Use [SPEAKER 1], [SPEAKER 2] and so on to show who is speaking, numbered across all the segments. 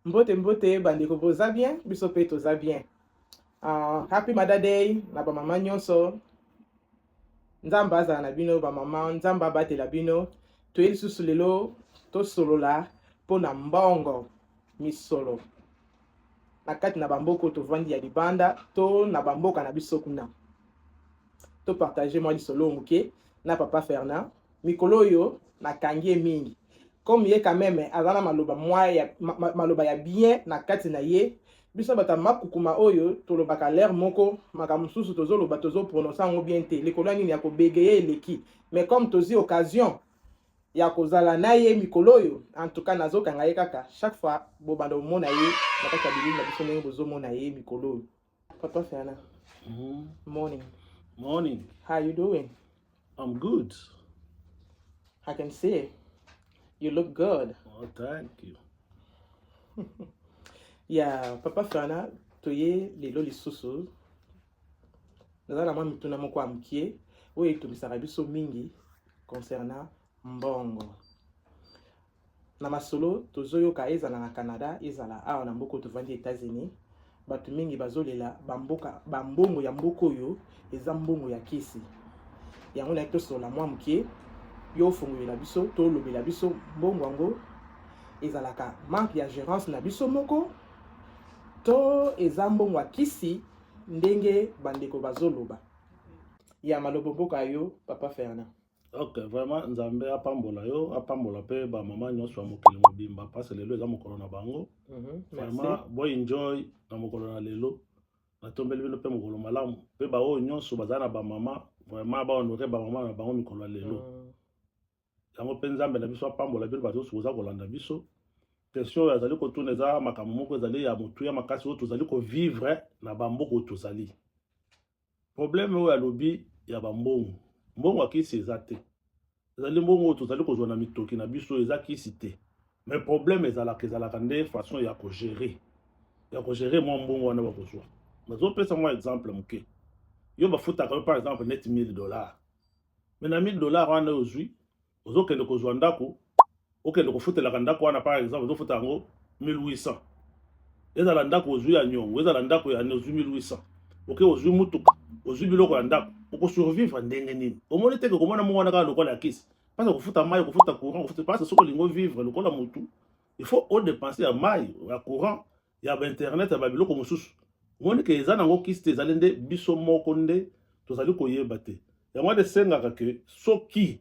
[SPEAKER 1] Mbote mbote bandeko, boza bien? Biso mpe toza bien. Happy Mother Day na bamama nyonso. Nzambe azala na bino bamama, Nzambe abatela bino. Toye lisusu lelo tosolola mpo na mbongo, misolo na kati na bamboka oyo tovandi ya libanda to na bamboka na biso kuna. Topartage mwa lisolo moke na papa Fernand. Mikolo oyo nakangi ye mingi, comme ye quand même aza na maloba mwa ya, maloba ya bien na kati na ye. Biso bato ya makukuma oyo tolobaka l'heure moko makambo mosusu tozoloba, tozoprononce yango bien te, likolo ya nini ya kobegeye eleki. Mais comme tozwi occasion ya kozala na ye mikolo oyo, en tout cas nazokanga ye kaka chaque fois bobanda komona ye na kati ya bilili na biso ndenge bozomona ye mikolo oyo. Papa Fernand, Morning.
[SPEAKER 2] Morning.
[SPEAKER 1] How you doing?
[SPEAKER 2] I'm good.
[SPEAKER 1] I can see you look good.
[SPEAKER 2] Oh, thank you.
[SPEAKER 1] Ya papa Fernand, toye lelo lisusu, naza na mwa mituna moko ya mokie oyo etungisaka biso mingi concernant mbongo. Na masolo tozoyoka, ezala na Canada, ezala awa na mboka oyo tovandi, États-Unis, bato mingi bazolela bamboka, bambongo ya mboka oyo eza mbongo ya kisi. Yango nayaki tosolola mwa moke, yo ofungolela biso, tolobela biso mbongo yango ezalaka manque ya gérance na biso moko to eza mbongo ya kisi ndenge bandeko bazoloba. Ya malobo mboka yo, papa Fernand.
[SPEAKER 2] Ok, vraiment Nzambe apambola yo, apambola mpe bamama nyonso ya mokili mobimba, parce lelo eza mokolo na bango. Vraiment bo enjoy na mokolo na lelo. Natombeli bino mpe mokolo malamu, mpe baoyo nyonso baza na bamama, vraiment bahonore bamama na bango mikolo ya lelo. Yango mpe Nzambe na biso apambola bino bato nyonso boza kolanda biso. Question oyo azali kotuna eza makambo moko ezali ya motuya makasi oyo tozali kovivre na bamboka oyo tozali. Problème oyo alobi ya bambongo, mbongo ya kisi eza te, ezali mbongo oyo tozali kozwa na mitoki na biso, eza kisi te. Mais problème ezalaka nde façon ya kogérer, ya kogérer mwa mbongo wana bakozwa. Nazopesa mwa exemple moke. Yo bafutaka yo par exemple neti 1000 $, mais na 1000 $ wana ozwi, ozokende kozwa ndako, okende kofutelaka ndako wana, par exemple ozofuta yango 1800, ezala ndako ozwi ya nyongo, ezala ndako ya ozwi 1800, oke ozwi mutuka, ozwi biloko ya ndako, okosurvivre ndenge nini? Omoni teke komona mongo wana kaka lokola ya kisi, mpasi kofuta mai, kofuta courant, kofuta, parce soki olingi ovivre lokola motu, il faut odepense ya mai, ya courant, ya bainternet, ya babiloko mosusu. Omoni ke eza nango kisi te, ezali nde biso moko nde tozali koyeba te. Yango wana esengaka ke soki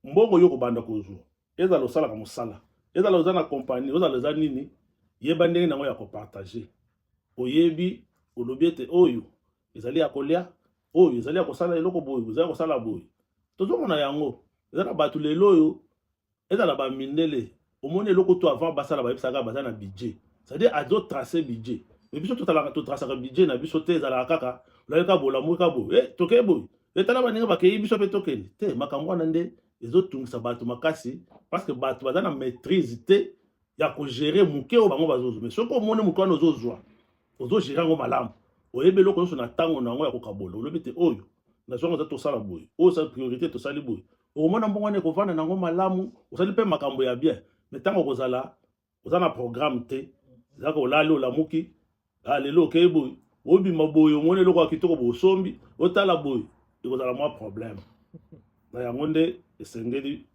[SPEAKER 2] mbongo yo kobanda kozwa, ezala osalaka mosala, ezala oza na kompani, ozala eza nini, yeba ndenge nango ya kopartage. Oyebi, olobi ete oyo ezali ya kolia, oyo ezali ya kosala eloko boye, ezali ya kosala boye. Tozomona yango eza na bato lelo oyo, ezala bamindele, omoni eloko to avant basala, bayebisaka baza na budget, c'est-à-dire azotrace budget. Mais biso totalaka, totrasaka budget na biso te. Ezalaka kaka olali kaka bolamu kaka boye, tokei boye, etala baninga bakei, biso mpe tokende te. Makambo wana nde ezotungisa bato makasi, parce que bato baza na maîtrise te ya kogérer moke oyo bango bazozwa. Mais soki omoni moke wana ozozwa, ozogérer yango malamu, oyebi eloko nyonso na ntango na yango ya kokabola, olobi te oyo nazwango eza tosala boye, oyo osala priorité, tosali boye, okomona mbongo wana ekovanda nango malamu, osali mpe makambo ya bien. Mais ntango okozala oza na programme te, ezaka olali, olamuki, ah, lelo okei boye, obima boye, omoni eloko ya kitoko boye, osombi, otala boye, ekozala mwa problème na yango. Nde esengeli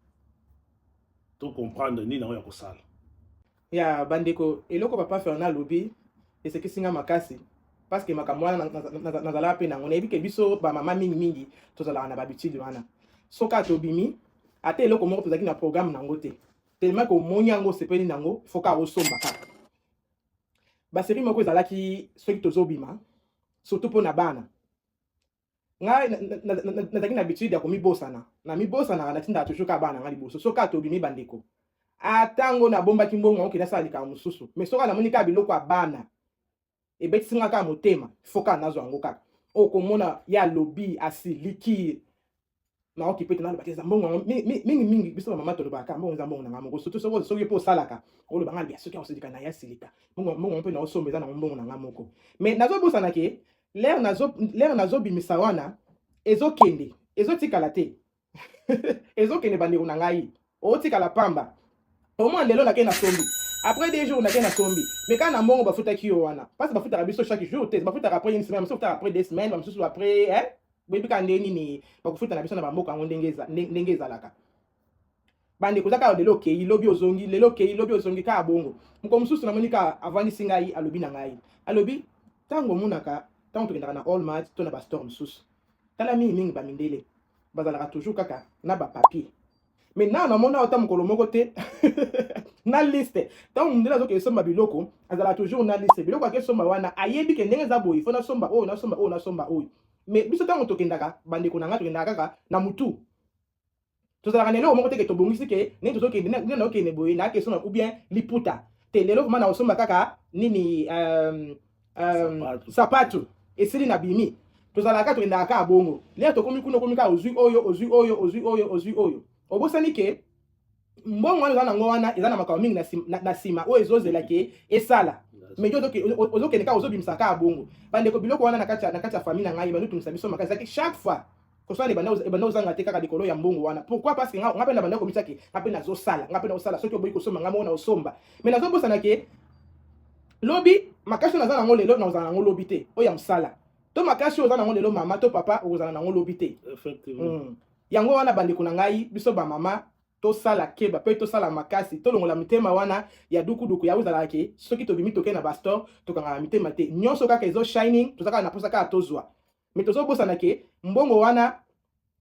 [SPEAKER 2] tocomprendre nini yango ya kosala.
[SPEAKER 1] Ya bandeko, eloko papa Fernand alobi esekisi nga makasi, parce que makambo wana nazalaka mpe nango. Nayebi ke biso bamama mingimingi tozalaka na bahabitude wana. Soki tobimi, ata eloko moko tozalaki na programme nango te, tellement ke omoni yango, osepeli nango, faut kaka osomba kaka. Basérie moko ezalaki soki tozobima, surtout mpo na bana. Ngai nazalaki na habitude ya komibosana, na mibosanaka, natindaka toujours kaka bana na ngai liboso. Soki kaka tobimi, bandeko, atango nabombaki mbongo yango, okende asala likambo mosusu, mais soki namoni kaka biloko ya bana ebetisi nga kaka motema, faut kaka nazwa yango kaka. Okomona ye alobi asiliki, naoki mpe te naloba te eza mbongo yango. Mingimingi biso bamama tolobaka kaka mbongo eza mbongo na ngai moko, surtout soki mpe osalaka, oloba ngai soki akosilika na ye, asilika, mbongo yango mpe naosomba eza nango mbongo na ngai moko. Mais nazobosana ke l'heure nazobimisa wana, ezokende, ezotikala te, ezokende. Bandeko na ngai, otikala pamba. Omona lelo nakei, nasombi. Après 2 jours, nake nasombi. Mais kaka na mbongo bafutaki yo wana, parce bafutaka biso chaque jour te. Bafutaka après une semaine, bamosusu bafutaka après 2 semaines, bamosusu après, hein? Boyebi kaka nde nini bakofuta na biso na bamboka yango, ndenge ezalaka. Bandeko, oza kaka lelo okei, lobi ozongi, lelo okei, lobi ozongi, kaka bongo. Moko mosusu namoni kaka avandisi ngai, alobi na ngai, alobi: ntango omonaka, ntango tokendaka na Walmart to na bastore mosusu, tala mingimingi bamindele bazalaka toujours kaka na bapapier. Mais na namona ata mokolo moko te na liste. Ntango mondele azokende somba biloko, azalaka toujours na liste. Biloko akesomba wana, ayebi ke ndenge eza boye, fo nasomba oyo, nasomba oyo, nasomba oyo. Mais biso, ntango tokendaka, bandeko na ngai, tokendaka kaka na mutu. Tozalaka na eloko moko te ke tobongisi ke ndenge tozokende, ndenge naokende boye, nakesomba ou bien liputa te. Lelo vraiment nakosomba kaka nini? Sapatu. Esili na bimi. Tozalaka, tokendaka kaka bongo. Lere tokomi kuna, okomi kaka, ozwi oyo, ozwi oyo, ozwi oyo, ozwi oyo. Obosani ke mbongo wana eza nango wana, eza na makambo mingi na nsima oyo ezozela ke esala. Mais yo ozokende kaka, ozobimisa kaka bongo. Bandeko, biloko wana na kati ya famille na ngai bandotungisa biso makasi. Ezalaki chaque fois kosala, ebanda ozanga te kaka likolo ya mbongo wana. Pourquoi? Parce que nga mpe na banda komisa ke nga mpe nazosala, nga mpe nazosala. Soki oboyi kosomba, nga moko na osomba. Mais nazobosana ke lobi, makasi oyo naza nango lelo, nakozala nango lobi te. Oyo ya mosala to makasi oyo oza nango lelo, mama to papa, okozala nango lobi te. Yango wana, bandeko na ngai, biso bamama tosala keba mpe tosala makasi, tolongola mitema wana ya dukuduku ya ozalaka ke soki tobimi, tokei na bastore, tokangaka mitema te. Nyonso kaka ezo shining, toza kaka na mposa kaka tozwa. Mais tozobosana ke mbongo wana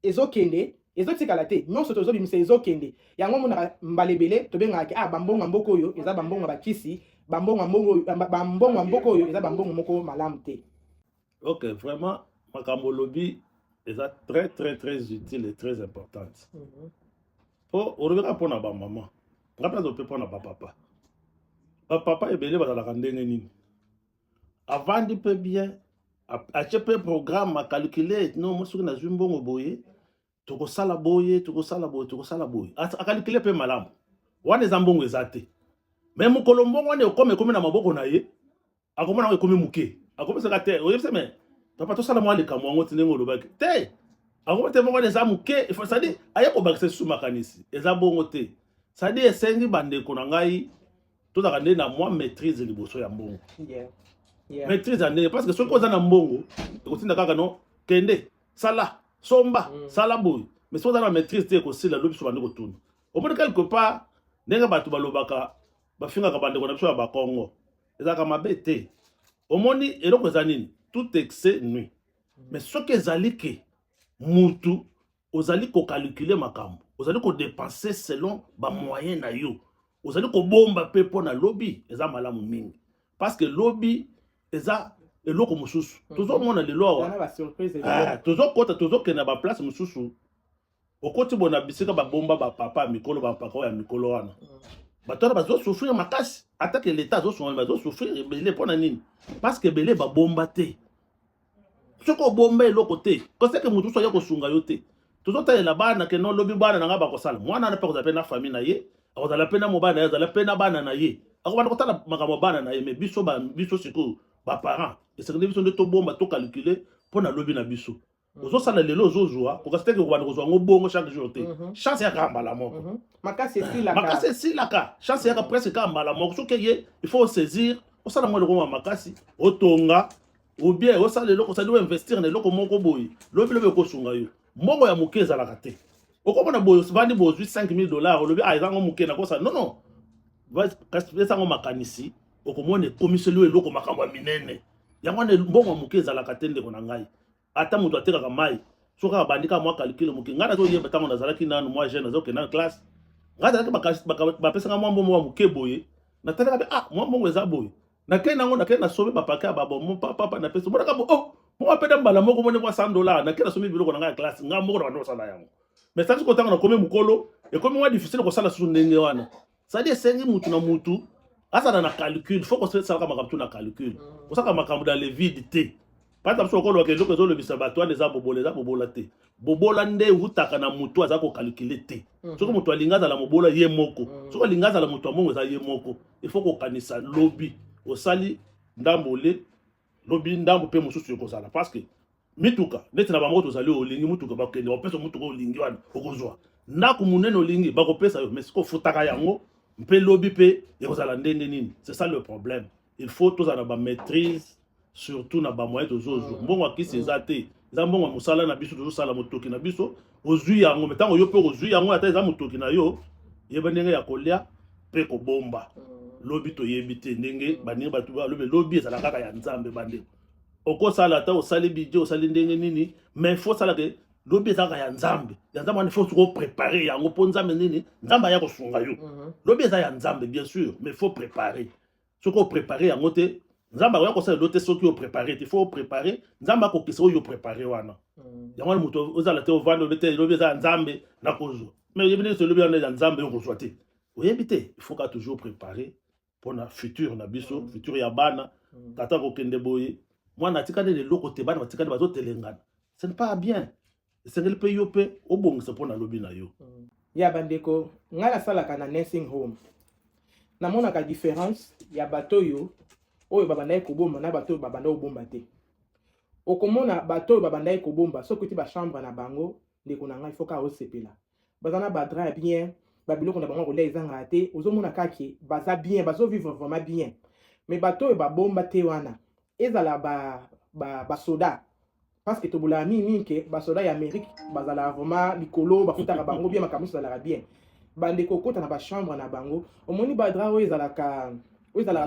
[SPEAKER 1] ezokende, ezotikala te. Nyonso tozobimisa ezokende. Yango omonaka mbala ebele tobengaka ke ah, bambongo ya mboka oyo eza bambongo ya bakisi, bambongo ya mbongo oyo, bambongo ya mboka oyo eza bambongo moko malamu te.
[SPEAKER 2] Ok, vraiment makambo olobi eza très très très utile et très importante. Mpo olobi kaka mpona bamama, nga mpe azo mpe mpona bapapa. Bapapa ebele bazalaka ndenge nini? Avandi mpe bien, atie mpe programme, acalculer: no mo soki nazwi mbongo boye, tokosala boye, tokosala boye, tokosala boye. Acalculer mpe malamu. Wana eza mbongo eza te. Mais mokolo mbongo wana ekoma, ekomi na maboko na ye, akomona yango ekomi moke, akomisaka te. Oyebisa me papa, tosala mwa likambo yango ti ndenge olobaki te. Akoma te, mbongo wana eza moke. C'est-à-dire aye kobakisa lisusu makanisi. Eza bongo te. C'est-à-dire esengi, bandeko na ngai, tozalaka nde na mwa maîtrise liboso ya mbongo. Maîtrise ya ndenge, parce que soki oza na mbongo, ekotinda kaka no kende sala somba, sala boye. Mais soki oza na maîtrise te, ekosila. Lobi so bandi kotuna. Omoni quelque part ndenge bato balobaka, bafingaka bandeko na biso ya Bakongo, ezalaka mabe te. Omoni eloko eza nini? Tout excès nuit. Mais soki ezali ke mutu ozali kocalculer makambo, ozali kodépenser selon bamoyen na yo, ozali kobomba mpe mpo na lobi, eza malamu mingi, parce que lobi eza eloko mosusu. Tozomona lelo awa.
[SPEAKER 1] Eza na basurprise.
[SPEAKER 2] Ah, tozokɔta, tozokende na baplace mosusu. Okoti boye na bisika babomba bapapa ya mikolo, bapapa oyo ya mikolo wana, bato wana bazosouffrir makasi. Atake leta azosunga, bazosouffrir ebele. Mpo na nini? Parce que ebele babomba te. Soki obomba eloko te, koseke motu mosusu aya kosunga yo te. Tozotalela bana ke no lobi bana na ngai bakosala. Mwana wana mpe akozala mpe na famille na ye, akozala mpe na mobali na ye, azala mpe na bana na ye, akobanda kotala makambo ya bana na ye. Mais biso biso sikoyo baparent, esengeli biso nde tobomba, tocalculer mpo na lobi na biso. Ozosala lelo, ozozwa, kokasi teke kobanda kozwa yango bongo chaque jour te. Chance yaka mbala moko.
[SPEAKER 1] Makasi esilaka.
[SPEAKER 2] Makasi esilaka. Chance yaka presque kaka mbala moko. Soki ye, il faut osaisir, osala mwa eloko mwa makasi, otonga ou bien osala eloko, osali oinvestir na eloko moko boye, lobi lobi ekosunga yo. Mbongo ya moke ezalaka te. Okomona boye, ovandi boye, ozwi 5000 dollars, olobi: ah, ezango moke, nakosala. Non, non, kasi esango makanisi, okomona ekomiseli yo eloko, makambo ya minene. Yango wana mbongo ya moke ezalaka te, ndeko na ngai. Ata moto atekaka mai, soki kaka bandi kaka mwa calcul moke. Ngai nazoyeba ntango nazalaki nanu mwa jeune, nazokende na classe, ngai azalaki bapesanga mwa mbongo ya moke boye. Natalaka mpe: ah, mwa mbongo eza boye, nakei nango, nakei nasombi bapaquet ya babonbon, papapa, napesi. Omonaka bo, oh, moko apeda mbala moko, moni mwa 100 dollar, nakei nasombi biloko na ngai ya classe. Ngai moko na bando kosala yango. Mais sati kotanga, nakomi mokolo, ekomi mwa difficile kosala susu ndenge wana. C'est-à-dire esengi mutu na mutu azala na calcul. Faut kosalaka makambo tu na calcul, kosalaka makambo dans le vide te. Pata biso okolobaka eloko ezolobisa bato wana eza bobola. Eza bobola te. Bobola nde eutaka na motu aza kocalculer te. Soki moto alingi azala mobola, ye moko. Soki alingi azala moto ya mbongo, eza ye moko. Il faut kokanisa lobi. Osali ndambo ole lobi, ndambo mpe mosusu ekozala, parce que mituka neti na bango tozali, olingi mutuka, bakende bapesa mutuka olingi wana, okozwa ndako monene olingi, bakopesa yo. Mais soki ofutaka yango Mpe lobi mpe ekozala ndenge nini? C'est ça le problème. Il faut tozala na bamaîtrise, surtout na bamoyen tozozwa. Mbongo ya kisi eza te, eza mbongo ya mosala na biso, tozosala motoki na biso, ozwi yango. Me ntango yo mpe ozwi yango, ata eza motoki na yo, yeba ndenge ya kolia mpe kobomba. Lobi toyebi te ndenge baningi bato balobi, lobi ezala kaka ya Nzambe. Bandeko, okosala, ata osali budget, osali ndenge nini, mais faut osala ke lobi eza kaka ya Nzambe. Ya Nzambe wana, faut kopréparer yango mpo Nzambe nini, Nzambe aya kosunga yo. Lobi eza ya Nzambe, bien sûr, mais faut préparer. Soki opréparer yango te, Nzambe akoya kosala elo te. Soki opréparer te, faut opréparer, Nzambe akokisa oyo opréparer wana. Yango wana moto ozala te, ovanda, oyebi te, lobi eza ya Nzambe, nakozwa. Mais oyebi ndenge lobi wana ya Nzambe okozwa te, oyebi te. Il faut ka toujours préparer mpona futur na biso, futur ya bana. Tata kokende boye, mwana atikali na eloko te, bana batikali bazotelengana, ce n'est pas bien. Esengeli mpe yo mpe obongisa mpo na lobi na yo.
[SPEAKER 1] Ya bandeko, ngai nasalaka na nursing home, namonaka différence ya bato oyo babandaki kobomba na bato oyo babanda kobomba te. Okomona bato oyo babandaki kobomba, soki oti bachambre na bango, ndeko na ngai, foka osepela, baza na badrap ya bien, babiloko na bango ya kolia ezangaka te, ozomona kake baza bien, bazovivre vraiment bien. Mais bato oyo babomba te wana, ezala basoda, ba parce que tobolaka mingimingi ke basoda ya Amérique bazalaka vraiment likolo, bafutaka bango bien, makambo nyonso ezalaka bien. Bandeko, okota na bachambre na bango, omoni badrap oyo ezalaka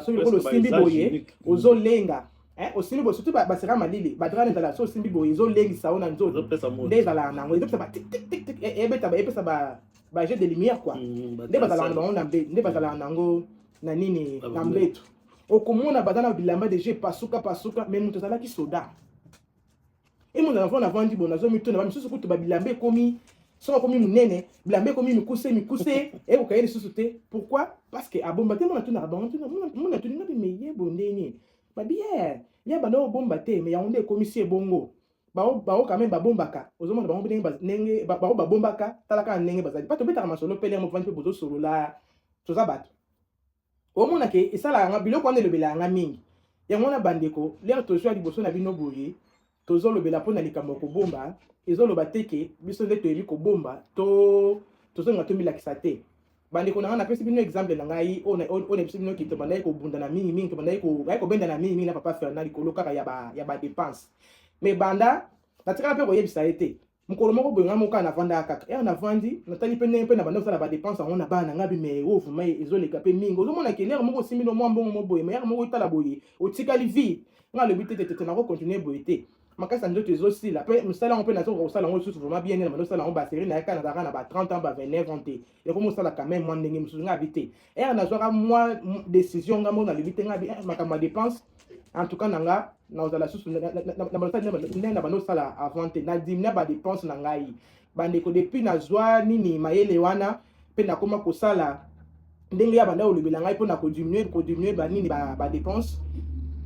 [SPEAKER 1] soki lokola osimbi boye, ozolenga. Osimbi boye, surtout basera malili, badrap ezalaka so osimbi boye, ezolengisa yo na nzoto. Nde ezalaka nango, ezopesa ba tic tic tic tic, ebeta, epesa ba jeu de lumière quoi. Nde bazalaka na bango na mbe, nde bazalaka nango na nini, na mbeto. Okomona baza na bilamba déjà epasuka pasuka, mais moto azalaki soda, emonana mpo navandi bo, nazomituna. Bamisusu kutu babilamba ekomi, soki akomi monene, bilamba ekomi mikuse mikuse, ekoka ye lisusu te. Pourquoi? Parce que abomba te. Mona tunaka bango, mona tuni ngabi, me ye bo ndenge nini? Babi ye ya banda obomba te, me yango nde ekomisi ebongo. Bao quand même babombaka, ozomona bango ndenge bao babombaka, tala kaka ndenge bazali pa. Tobetaka masolo pele yango, vandi mpe bozosolola, toza bato. Omona ke esalaka nga biloko wana, elobelaka nga mingi. Yango wana bandeko, lere tozwa liboso na bino boye, tozolobela mpona likambo ya kobomba. Ezoloba te ke biso nde toyebi kobomba to tozonga tomilakisa te. Bandeko na ngai, napesi bino exemple na ngai oyo na biso bino ke tobandaki kobundana mingimingi, tobandaki kobendana mingimingi na papa Fernand likolo kaka ya badépense. Mais banda natikala mpe koyebisa ye te. Mokolo moko boye, ngai moko kaka navandaka kaka ere, navandi, natali mpe ndenge mpe na banda kosala badépense yango na bana na ngai. Bime oyo vraiment ezoleka mpe mingi. Ozomona ke lere moko osimbi no mwa mbongo mo boye, mais ere moko otala boye, otikali vie. Ngai alobi te, te, te, nakocontinue boye te, makasi ya nzoto ezosila mpe mosala yango mpe nazokoka kosala yango lisusu vraiment bien. Nde na banda osala yango basérie na ye kaka, nazalaka na ba 30 ans, ba 29 ans te, ekomi osala quand même mwa ndenge mosusu. Ngai abi te, ere nazwaka mwa décision ngai moko, nalobi te, ngai abi makambo ya dépense, en tout cas na nga nazala susu ndenge na banda osala avant te, nadiminuer badépense na ngai. Bandeko, depuis nazwa nini, mayele wana, mpe nakoma kosala ndenge ya banda kolobela ngai mpona kodiminuer banini, badépense,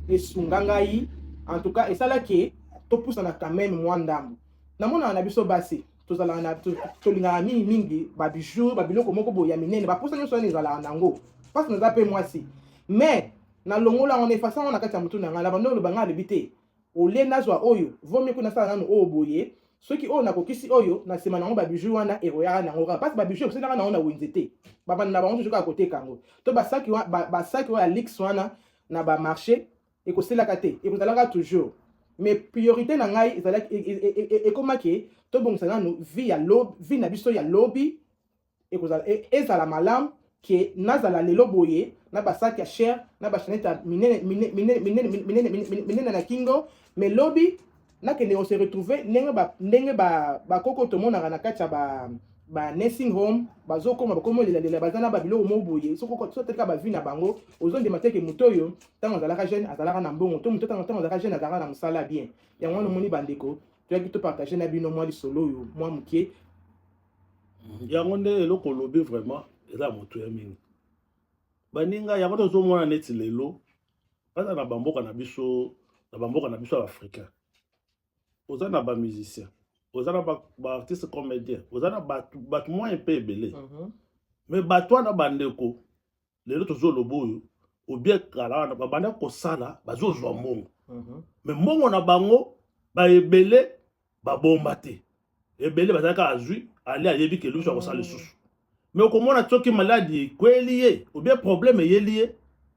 [SPEAKER 1] esunga ngai. En tout cas esalaki topusana quand même mwa ndambo. Namonaka na biso basi, tozalaka na tolingaka mingimingi babijoux, babiloko moko boye ya minene, baposa nyonso wana ezalaka nango mpasi. Naza mpe mwasi, mais nalongola yango, na effacer yango na kati ya motu na ngai. Na bando oloba, ngai alobi te, olie nazwa oyo, vomi kuna, nasala nano oyo boye. Soki oyo nakokisi oyo, na nsima nango babijoux wana ekoyaka nango kaka, mpasi babijoux ekoselaka nango na wenze te. Babanda na bango toujours kaka koteka yango to basaki, basaki oyo ya luxe wana na bamarché ekoselaka te, ekozalaka toujours. Mais priorité na ngai ezalaki, ekomaki tobongisa nanu vie ya lobi, vie na biso ya lobi ekozala ezala malamu ke nazala lelo boye na basaki ya cher, na bachaînette ya minene minene minene minene na kingo, mais lobi nakende kose retrouver ndenge bakoko tomonaka na kati ya ba nursing home, bazokoma, bakoma olelalela, baza na babiloko moko boye. Soki otalika bavie na bango, ozondima te ke moto oyo ntango azalaka jeune azalaka na mbongo, to moto ntango azalaka jeune azalaka na mosala bien. Yango wana omoni bandeko, toyaki topartage na bino mwa lisolo oyo mwa moke.
[SPEAKER 2] Yango nde eloko olobi vraiment eza moto ya mingi, baninga. Yango tozomona neti lelo baza na bamboka na biso, na bamboka na biso ya africain, oza na bamusicien, oza na baartiste comédien, oza na bato mwa mpe ebele. Mais bato wana, bandeko, lelo tozoloba oyo obie kala wana babanda kosala, bazozwa mbongo, mais mbongo na bango baebele babomba te. Ebele bazalaki azwi, ali ayebi ke lusu akosala lisusu. Mais okomona soki maladi ekweli ye ou bien problème eyeli ye,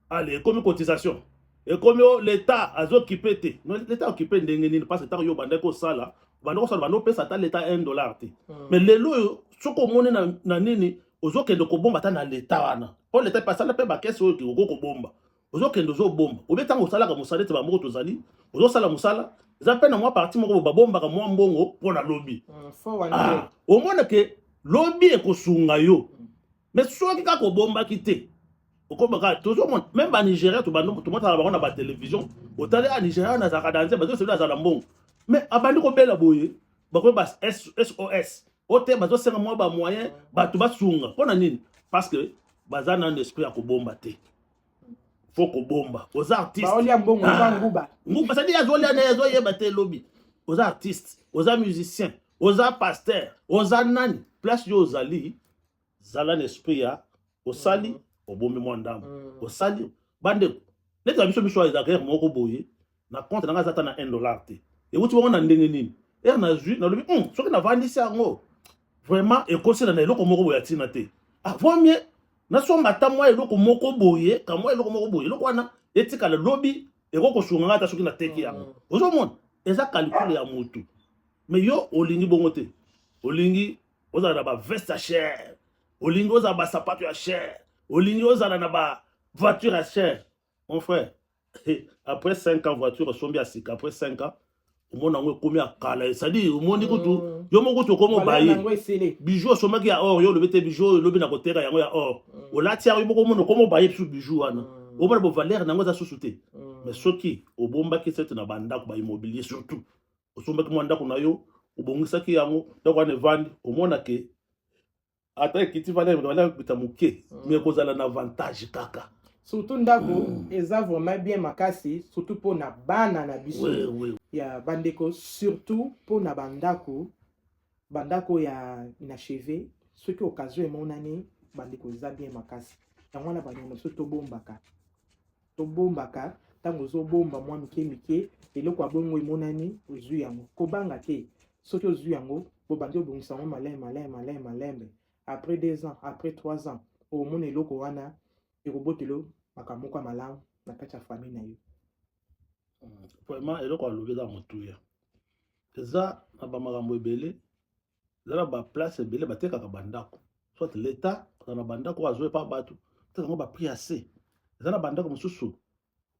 [SPEAKER 2] ale ekomi cotisation, ekomi o l'État azokipe te. Non, l'État okipe ndenge nini? Parce que ntango yo obandaki kosala, obanda kosala, banda opesa ata l'État 1 dollar te. Mais lelo oyo, soki omoni na nini, ozokende kobomba ata na l'État wana, mpo l'État mpe asala mpe bakese oyo okoki kobomba. Ozokende ozobomba obe ntango osalaka mosala, ete bamoko tozali ozosala mosala, eza mpe na mwa partie moko babombaka mwa mbongo mpo na lobi. Ah, omona ke lobi ekosunga yo. Mais soki kaka obombaki te, okombaka. Tozomona même Banigéria, tomataka bango na batélévision, otali a Nigéria wana azalaka danse, bazoseli azala mbongo, mais abandi kobela boye, bakomi ba SOS o te, bazosenga mwa bamoyen, bato basunga. Mpo na nini? Parce que baza nano esprit ya kobomba te. Faut kobomba. Oza artiste,
[SPEAKER 1] baolia mbongo eza nguba.
[SPEAKER 2] Nguba, c'est-à-dire azolia na ye, azoyeba te elobi. Oza artiste, oza musicien, oza pasteur, oza nani, place yo ozali, zala na esprit ya osali, obombi mwa ndambo, osali. Bandeko, neti na biso, biso ezalaka ere moko boye na compte na ngai aza ata na 1 dollar te. Ewuti bongo na ndenge nini? Ere nazwi, nalobi, soki navandisi yango, vraiment ekosela na eloko moko boye ya ntina te. Ah, vaut mieux nasomba ata mwa eloko moko boye, ka mwa eloko moko boye, eloko wana etikala, lobi ekoki kosunga ngai ata soki nateki yango. Ozomona, eza calcul ya motu. Mais yo olingi bongo te. Olingi ozala na baveste ya cher, olingi ozala basapato ya cher, olingi ozala na bavoiture ya cher. Mon frère, après 5 ans, voiture osombi ya sika, après 5 ans omona yango ekomi ya kala. C'est-à-dire omoni kutu yo moko kutu okomi obaye. Bijou osomaki ya or, yo olobi te bijou oyo olobi na koteka yango ya or, olati yango, yo moko omona okomi obaye bisu bijou wana, omona bo valeur na yango eza susu te. Mais soki obombaki sete na bandako, baimmobilier surtout, osombaki mwa ndako na yo, obongisaki yango, ndako wana evandi, omona ke ata ekiti valeur, valeur ekita moke, mais ekozala na avantage kaka.
[SPEAKER 1] Surtout ndako eza vraiment bien makasi, surtout mpona bana na biso. Ya bandeko, surtout mpona bandako, bandako ya inachevé, soki occasion emonani, bandeko, eza bien makasi. Yango wana, bandeko na biso, tobombaka, tobombaka. Ntango ozobomba mwa mike mike, eloko ya bongo emonani, ozwi yango, kobanga te. Soki ozwi yango, bobandi obongisa yango malembe, malembe, malembe, malembe. Après 2 ans, après 3 ans, omona eloko wana ekobotela makambo moko ya malamu na kati ya famille na yo.
[SPEAKER 2] Vraiment, eloko alobi eza motuya. Eza na bamakambo ebele, eza na baplace ebele batekaka bandako, soit l'État aza na bandako oyo azwa epa bato, teka yango baprix ya se. Eza na bandako mosusu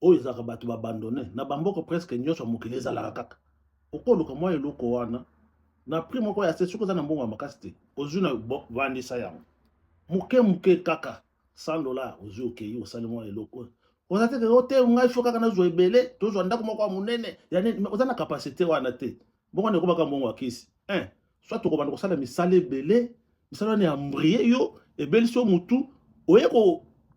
[SPEAKER 2] oyo ezalaka bato baabandonner na bamboka presque nyonso ya mokili. Ezalaka kaka okoluka mwa eloko wana na prix moko ya se. Soki oza na mbongo ya makasi te, ozwi na vandisa yango moke moke, kaka 100 dollar ozwi, okei osali mwa eloko oyo. Oza te o te, ngai faut kaka nazwa ebele, tozwa ndako moko ya monene ya nini. Mais oza na capacité wana te. Mbongo wana ekomaka mbongo ya kisi un, soit okobanda kosala misala ebele, misala wana ya mbrie yo, ebelisi yo motu, oye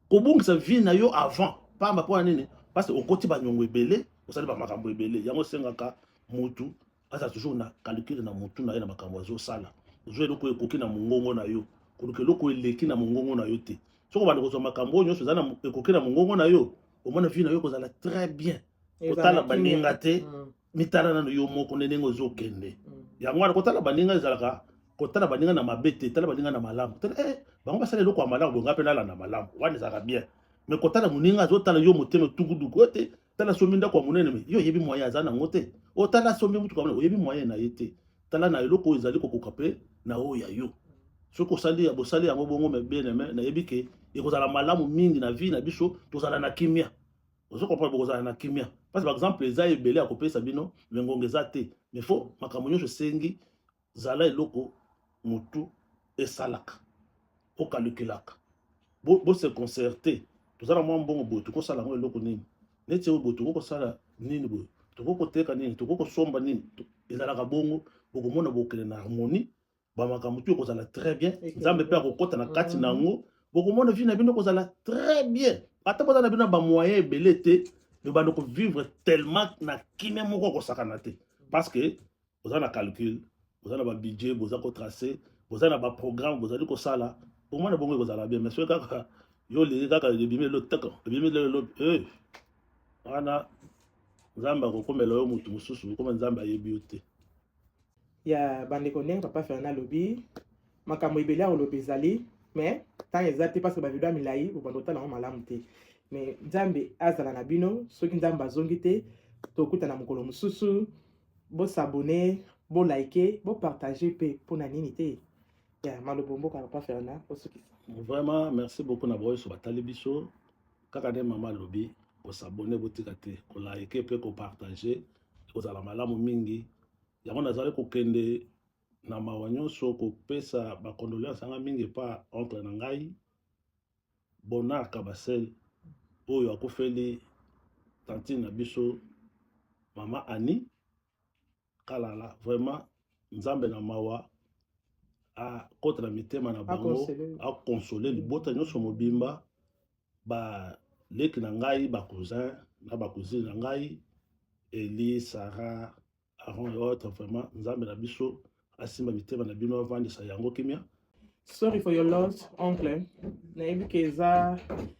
[SPEAKER 2] kobungisa vie na yo avant pamba. Mpo na nini? Parce que okoti banyongo ebele, osali bamakambo ebele. Yango esengaka motu aza toujours na calcul na motu na ye na makambo azosala. Ozwa eloko ekoki na mongongo na yo, koluka eloko eleki na mongongo na yo te. Soki obanda kozwa makambo oyo nyonso eza na ekoki na mongongo na yo, omona vie na yo ekozala très bien. Kotala baninga te, mitala nano yo moko nde ndenge ozokende. Yango wana kotala baninga ezalaka kotala baninga na mabe te, tala baninga na malamu. Tala, bango basala eloko ya malamu boye, nga mpe nalanda malamu wana, ezalaka bien. Mais kotala moninga azotala yo motema tukuduku oyo te, tala sombi ndako ya monene, mais yo oyebi moyen aza nango te. Otala sombi mutuka monene, oyebi moyen na ye te. Tala na eloko oyo ezali kokoka mpe na oyo ya yo. Soki osali, bosali yango bongo, mais bien aimé, nayebi ke ekozala malamu mingi na vie na biso, tozala na kimia. Ozo comprendre? Bokozala na kimia parce que par exemple eza ebele ya kopesa bino, mais ngonga eza te. Mais faut makambo nyonso esengi zala eloko motu esalaka, okalkulaka, bose concerter. Toza na mwa mbongo boye, tokosala yango eloko nini? Neti oyo boye, tokoki kosala nini boye? Tokoki koteka nini? Tokoki kosomba nini? Ezalaka bongo, bokomona bokende na harmonie, bamakambo tu ekozala très bien. Nzambe mpe akokɔta na kati na yango, bokomona vie na bino ekozala très bien. Ata boza na bino na bamoyen ebele te, mais bando kovivre tellement na kimia moko akosakana te, parce que boza na calcul, boza na babudget, boza kotracer, boza na baprogramme bozali kosala. Omona bongo ekozala bien. Mais soki kaka yo olingi kaka ebimi lelo, teka ebimi lelo, wana Nzambe akokomela yo motu mosusu, koma Nzambe ayebi yo te.
[SPEAKER 1] Ya bandeko, ndenge papa Fernand alobi, makambo ebele ya koloba ezali. Mais ntango eza te, parce que bavideo ya milai bobanda otala yango malamu te. Mais Nzambe azala na bino. Soki Nzambe azongi te, tokutana mokolo mosusu. Bos'abonner, bolike, bopartage mpe. Mpona nini te? Ya malobo mboka, papa Fernand, osukisa.
[SPEAKER 2] Vraiment, merci beaucoup na baoyo batali biso. Kaka nde mama alobi, kos'abonner botika te, kolike mpe kopartage, ekozala malamu mingi. Yango nazali kokende na mawa nyonso kopesa bacondoléance yanga mingi epa oncle na ngai Bonar Kabasel, oyo akufeli tantine na biso mama Ani Kalala. Vraiment, Nzambe na mawa akota na mitema na bango, akonsole libota nyonso mobimba, baleki na ngai, bacousin na bacousine na ngai, Eli, Sarah, Aaron et autres. Vraiment, Nzambe na biso asimba mitema na bino, avandisa yango kimia.
[SPEAKER 1] Sorry for your loss, oncle. Nayebi ke eza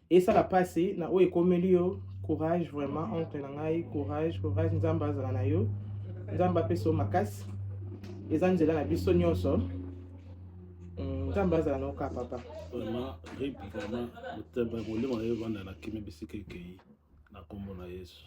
[SPEAKER 1] esala mpasi na oyo ekomeli yo. Courage vraiment, oncle na ngai, courage, courage. Nzambe azala na yo, Nzambe apesa yo makasi. Eza nzela na biso nyonso. Nzambe azala na yo kaka, papa.
[SPEAKER 2] Vraiment, rip. Vraiment, motema, molimo na ye evanda na kimia bisika ekei, na nkombo na Yesu.